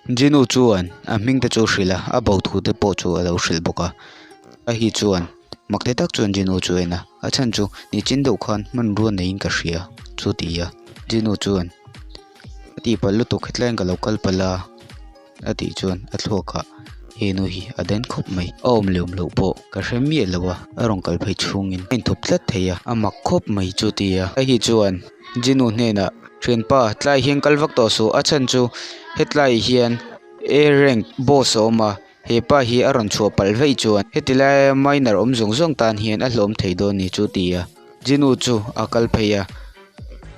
Jinu chuan a hming te chu a hrilh a, a bo thu te pawh chu a lo hrilh bawk a. A hi chuan mak ti tak chuan Jinu chu a en a, a chhan chu nichin deuh khan hmanrua neiin ka hria chu ti a. Jinu chuan a tihpalh lutuk hetlaiin ka lo kal palh a. A tih chuan a thluakah he nu hi a den khawp mai. A awm leh awm loh pawh ka hre miah lo a, a rawn kal phei chhungin a inthup tlat thei a, a mak khawp mai chu ti a. Hei hi chuan Jinu hnenah thianpa tlai hian kal vak tawh suh, a chhan chu hetlai hian A rank boss a awm a, he pa hi a rawn chhuah palh vaih chuan heti laia minor awm zawng zawng tan hian a hlawm thei dawn ni chu ti a. Jinu chu a kal phei a.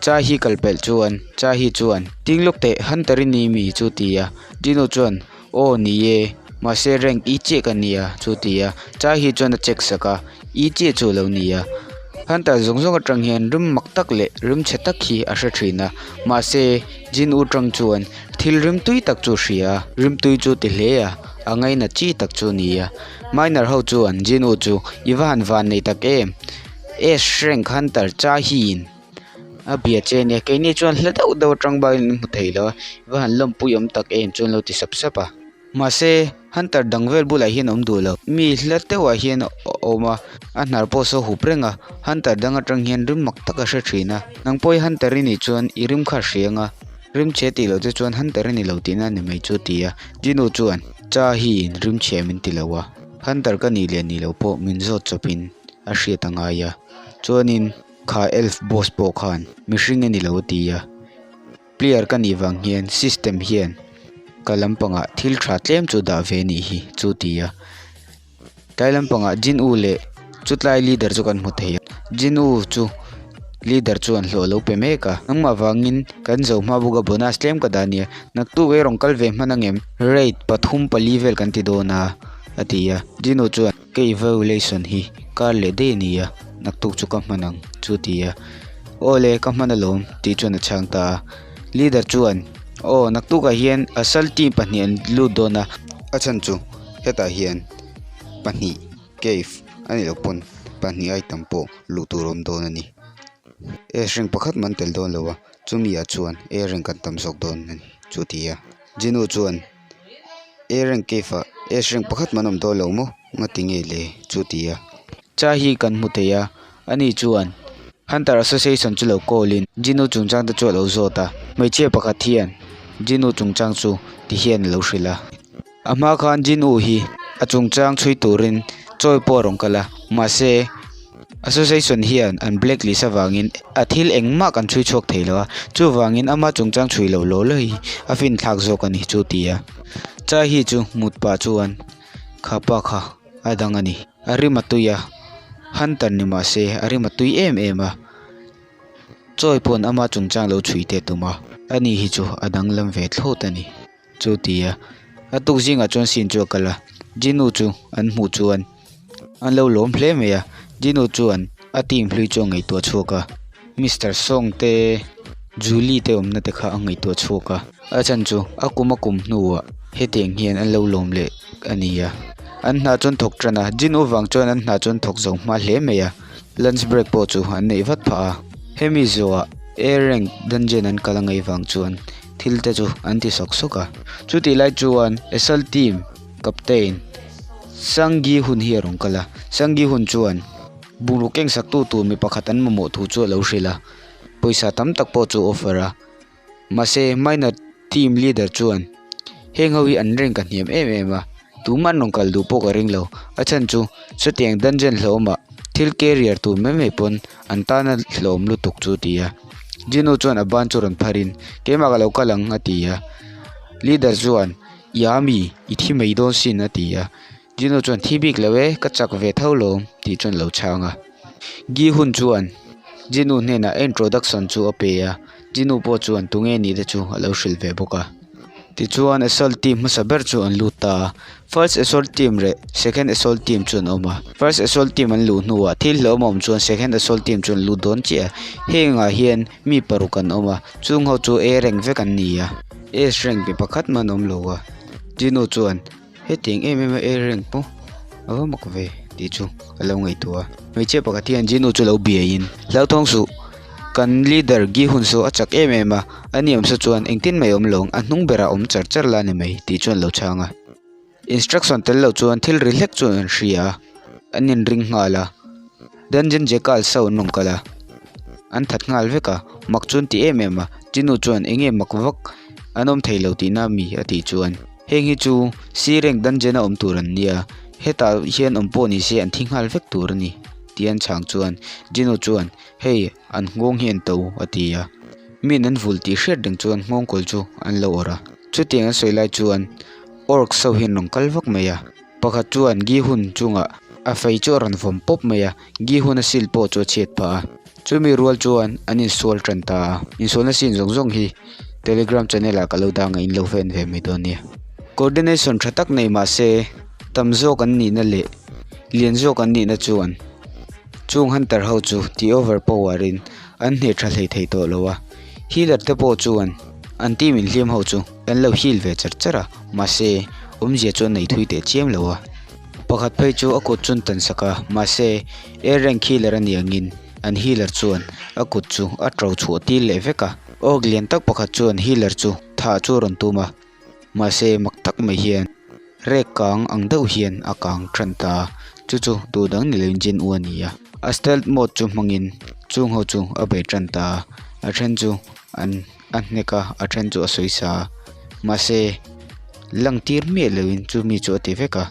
Chai hi kal pelh chuan Chai hi chuan Ding lawk teh Hunter i ni mi chu ti a Dino chuan Aw ni e mahse rank i chiah ka nia chu ti a Chai hi chuan a check sak a i chiah chu a lo ni a Hunter zawng zawng atang hian rim mak tak leh rim chhe tak hi a hre thin a mahse Jin u tang chuan thil rim tui tak chu a hria a rim tui chu ti hle a a ngaina chi tak chu a ni a Minor ho chuan Jin u chu i va han van nei tak em. S rank hunter chai hiin a bia che ania keini chuan hla deuh deuh atang bakin an hmu thei lo a va han lawmpui awm tak em chuan lo ti sap sap a mahse hunter dang vel bulah hian a awm duh lo mi hla deuhah hian a awm a a hnar pawh saw hup reng a hunter dang atang hian rim mak tak a hre thin a nang pawh hi hunter i nih chuan i rim kha a hria ang a rim chhe tih loh te chuan hunter a ni lo tihna a ni mai chu a ti a Jinu chuan cha hiin rim chhe min ti lo a hunter ka nih leh nih loh pawh min zawt chawpin. a hriat a ngai a chuanin kha elf boss pawh khan mihring a ni lo a ti a player ka nih vang hian system hian ka lampangah thil tha tlem chu dah ve a nih hi chu ti a tlai lampangah Jin U leh chutlai leader chu kan hmu thei a Jin U chu leader chuan hlawh a lo pe mek a nangmah vangin kan zo hma bawk a bonus tlem ka dah a nia naktuk ei rawn kal ve hman angem rate pathum pali vel kan ti dawn a a ti a Jin U chuan. Ka evaluation hi kar leh daih a ni a, naktuk chu ka hman ang chu ti a. Aw le, ka hman alawm tih chuan a chhang ta a. Leader chuan, Aw, naktukah hian asal team pahnih an lut dawn a. A chhan chu hetah hian pahnih cave a nih loh pawn pahnih ai tam pawh luh tur a awm dawn a ni. S rank pakhat man tel dawn lo a, chumi ah chuan A rank an tam zawk dawn a ni chu ti a. Jinu chuan. A rank cave ah S rank pakhat man awm dawn lo maw nga ti nge le chu ti a. Chai hi kan hmu thei a ani chuan Hunter Association chu lo call in Jinu chungchang te chu a lo zawt a hmeichhia pakhat hian Jinu chungchang chu ti hian a lo hrilh a a hma khan Jinu hi a chungchang chhui turin chawi pawh a rawn kal a mahse. Association hian an blacklist avangin a thil engmah kan chhui chhuak thei lo a, chuvangin ama chungchang chhui loh law law hi a finthlak zawk a ni chu ti a. Chai hi chu mut pah chuan kha pa kha a dang a ni. A rim a tui a, Hunter ni mah se a rim a tui em em a. Chawi pawn ama chungchang lo chhui te tum a, ani hi chu a danglam ve thlawt a ni. Chu ti a, a tuk zingah chuan scene chu a kal a, Jinu chu an hmuh chuan an lo lawm hle mai a, Jinu chuan a team hlui chu a ngaihtuah chhuak a, Mister Song te Julie te awmna te kha a ngaihtuah chhuak a, a chhan chu a kum a kum hnuah hetiang hian an lo lawm leh a ni a, an hna chu an thawk tan a, Jinu vang chuan an hna chu an thawk zo hma hle mai a, lunch break pawh chu an neih vat phah a, hemi zawhah A rank dungeon an kal a ngaih vang chuan. Thil te chu an ti sawk sawk a. Chutih lai chuan Assault team captain Sang Gi Hun hi a rawn kal a. Sang Gi Hun chuan bungraw keng sak tu tur mi pakhat an mamawh thu chu a lo hrilh a. Pawisa tam tak pawh chu a offer a. Mahse minor team leader chuan heng ho hi an rank a hniam em em a. Tumah an rawn kal duh pawh ka ring lo. A chhan chu chutiang dungeon hlawmah thil carrier tur mai mai pawn an tana hlawm lutuk chu a ti a. Jinu chuan a ban chu rawn phar in keimah ka lo kal ang a ti a leader chuan i a mi i thi mai dawn sin a ti a Jinu chuan thi bik lo e ka chak ve tho lawm tih chuan a lo chhang a Gi hun chuan Jinu hnenah introduction chu a pe a Jinu pawh chuan tunge nih te chu a lo hrilh ve bawk a. Tichuan assault team hmasa ber chu an lut ta a, first assault team leh second assault team chu an awm a, first assault team an luh hnuah thil hlauhawm a awm chuan second assault team chu an lut dawn chiah a, hengah hian mi paruk an awm a, chung ho chu A rank vek an ni a, S rank mi pakhat mah an awm lo a, Jinu chuan hetiang em em a A rank pawh a va mak ve tih chu a lo ngaihtuah a, hmeichhia pakhat hian Jinu chu lo biaiin hlauthawng suh. Kan leader Gi Hun saw a chak em em a, a ni awm saw chuan engtin mai awm lo ang, a hnung berah awm char char la ni mai tih chuan lo chhang a. Instruction tel lo chuan thil ri hlek chuan an hria a, an inring nghal a. Dungeon Jackal saw an rawn kal a, an that nghal vek a, mak chuan ti em em a, Jinu chuan enge mak vak an awm thei lo tihna mi a tih chuan heng hi chu C rank dungeon a awm tur an nia, hetah hian awm pawh ni se an thi nghal vek tur a ni tih an chhang chuan Jinu chuan hei an nghawng hi an to a ti a, min an vulh tih hriat reng chuan nghawng kawl chu an lo awrh a, chutiang an sawi lai chuan Orcs ho hian rawn kal vak mai a, pakhat chuan Gi Hun chungah a fei chu a rawn vawm pawp mai a, Gi Hun a sil pawh chu a chhiat phah a, chumi rual chuan an insual tan ta a, insualna scene zawng zawng hi Telegram channel ah ka lo dang a in lo va en ve mai dawn nia. Coordination tha tak nei mah se tam zawk an nihna leh lian zawk an nihna chuan chung hunter ho chu ti over power in an hneh tha hlei thei tawh lo a, healer te pawh chuan an team inhliam ho chu an lo heal ve char char a, mahse awmzia chu a nei thui teh chiam lo a. Pakhat phei chu a kut chun tan sak a, mahse air rank healer a nih angin an healer chuan a kut chu a to chhuah tir leh vek a. Orc lian tak pakhat chuan healer chu thah chu a rawn tum a, mahse mak tak mai hian rek kang ang deuh hian a kang tan ta a, chu chu duh dang ni loin Jin U a ni a. A stealth mode chu hmangin chung ho chu a bei tan ta a, a then chu an a hnek a, a then chu a sawi sa a, mahse lang tir miah loin chu mi chu a ti vek a,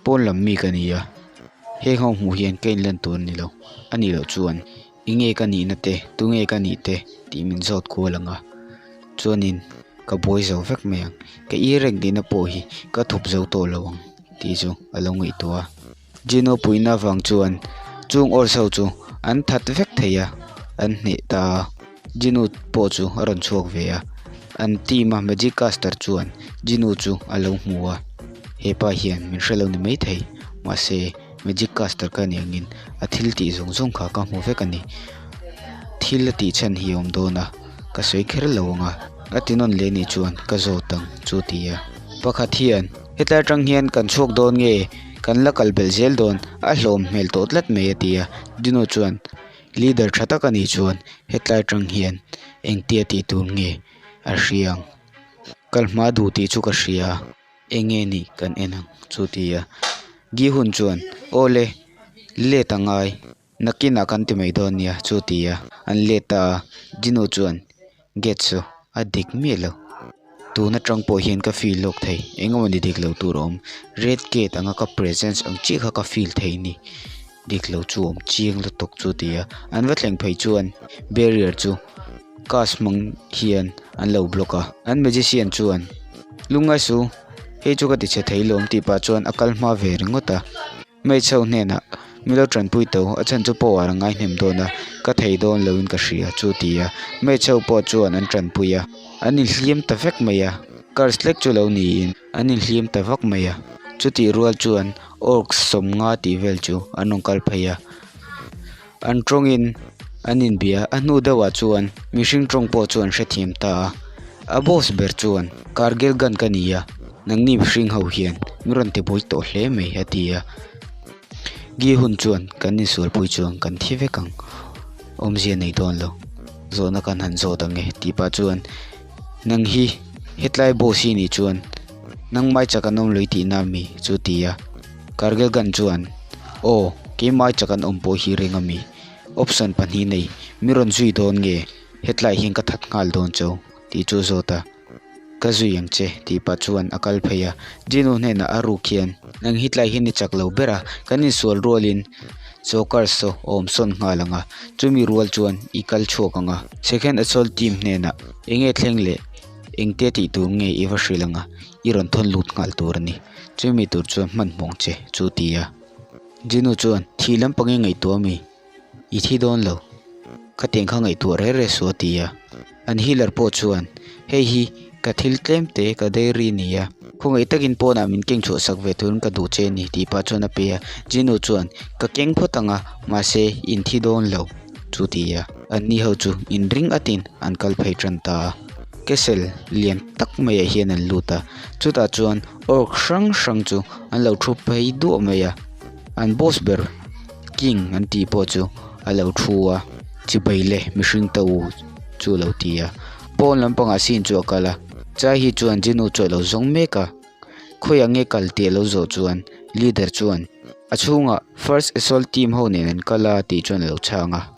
pawn lam mi ka ni a, heng ho hmuh hian ka inlan tur a ni lo, a nih loh chuan enge ka nihna te tunge ka nih te tih min zawt kual ang a, chuanin ka buai zo vek mai ang, ka irek nihna pawh hi ka thup zo tawh lo ang tih chu a lo ngaihtuah a. Gino puihna avang chuan chung ors ho chu an that vek thei a, an hneh ta a. Gino pawh chu a rawn chhuak ve a, an team a magic caster chuan Gino chu a lo hmu a, hepa hian min hre lo ni maithei mahse magic caster ka nih angin a thil tih zawng zawng kha ka hmu vek a ni. Thil a tih chhan hi a awm dawn a, ka sawi kher lo ang a, a ti nawn leh nih chuan ka zawt ang chu a ti a. Pakhat hian hetlai atang hian kan chhuak dawn nge kan la kal belh zel dawn a hlawm hmel tawh tlat mai a ti a Dino chuan leader tha tak a nih chuan hetlai atang hian engtia tih tur nge a hria ang kal hma duh tih chu ka hria eng nge nih kan en ang chu a ti a Gi hun chuan awle let a ngai. Nakinah kan ti mai dawn nia chu ti a an let ta a Dino chuan gate chu a dik miah lo tun atang pawh hian ka feel lawk thei eng emawni dik lo tur a awm red gate anga ka presence ang chiah kha ka feel thei a ni dik lo chu a awm chiang lutuk chu ti a an va thleng phei chuan barrier chu cast hmang hian an lo block a an magician chuan lungngai suh hei chu ka ti chhe thei lawm tih pah chuan a kal hma ve ringawt a. Hmeichhe ho hnenah mi lo tanpui tawh a chhan chu power a ngai hnem dawn a ka thei dawn loin ka hria chu ti a hmeichhe ho pawh chuan an tanpui a an inhliam ta vek mai a curse hlek chu lo niin an inhliam ta vak mai a chutih rual chuan orcs sawmnga tih vel chu an rawn kal phei a an tawngin an inbia a hnu deuhah chuan mihring tawng pawh chu an hrethiam ta a a boss ber chuan kargil gun ka ni a. Nangni mihring ho hian min rawn ti buai tawh hle mai a ti a, Gi hun chuan kan insualpui chuan kan thi vek ang, awmzia nei dawn lo, zawhna kan han zawt ang e tih pah chuan nang hi hetlai boss hi nih chuan nangmai chak an awm lui tihna ami chu ti a, Kargil gun chuan aw keimai chak an awm pawh hi reng ami, option pahnih nei min rawn zui dawn nge hetlai hian ka that nghal dawn chau tih chu a zawt a. Ka zui ang che tih pah chuan a kal phei a, Jinu hnenah a ruk hian nang hi tlai hian i chak lo ber a, kan insual rualin Joker saw a awm sawn nghal ang a, chumi rual chuan i kal chhuak ang a. Second Assault Team hnenah eng nge thleng leh engtia tih tur nge i va hrilh ang a, i rawn thawn lut nghal tur a ni, chumi tur chuan hmanhmawh ang che chu ti a. Jinu chuan thih lampang i ngaihtuah ami? I thi dawn lo. Khatiang kha ngaihtuah reh reh suh a ti a. An healer pawh chuan, Hei hi ka thil tlem te ka diary a ni a, khawngaih takin pawnah min keng chhuah sak ve turin ka duh che a ni tih pah chuan a pe a. Jinu chuan, Ka keng phawt ang a, mahse in thi dawn lo chu ti a. Anni ho chu inring atin an kal phei tan ta a. Castle lian tak maiah hian an lut a, chutah chuan orc hrang hrang chu an lo thu phei duah mai a. An boss ber King an tih pawh chu a lo thu a. Chibai le, mihring ta u chu a lo ti a. Pawn lampangah scene chu a kal a. Chai hi chuan Jinu chu a lo zawng mek a. Khawiah nge kal tih a lo zawh chuan leader chuan a chhungah First Assault Team ho nen an kal a tih chuan a lo chhang a.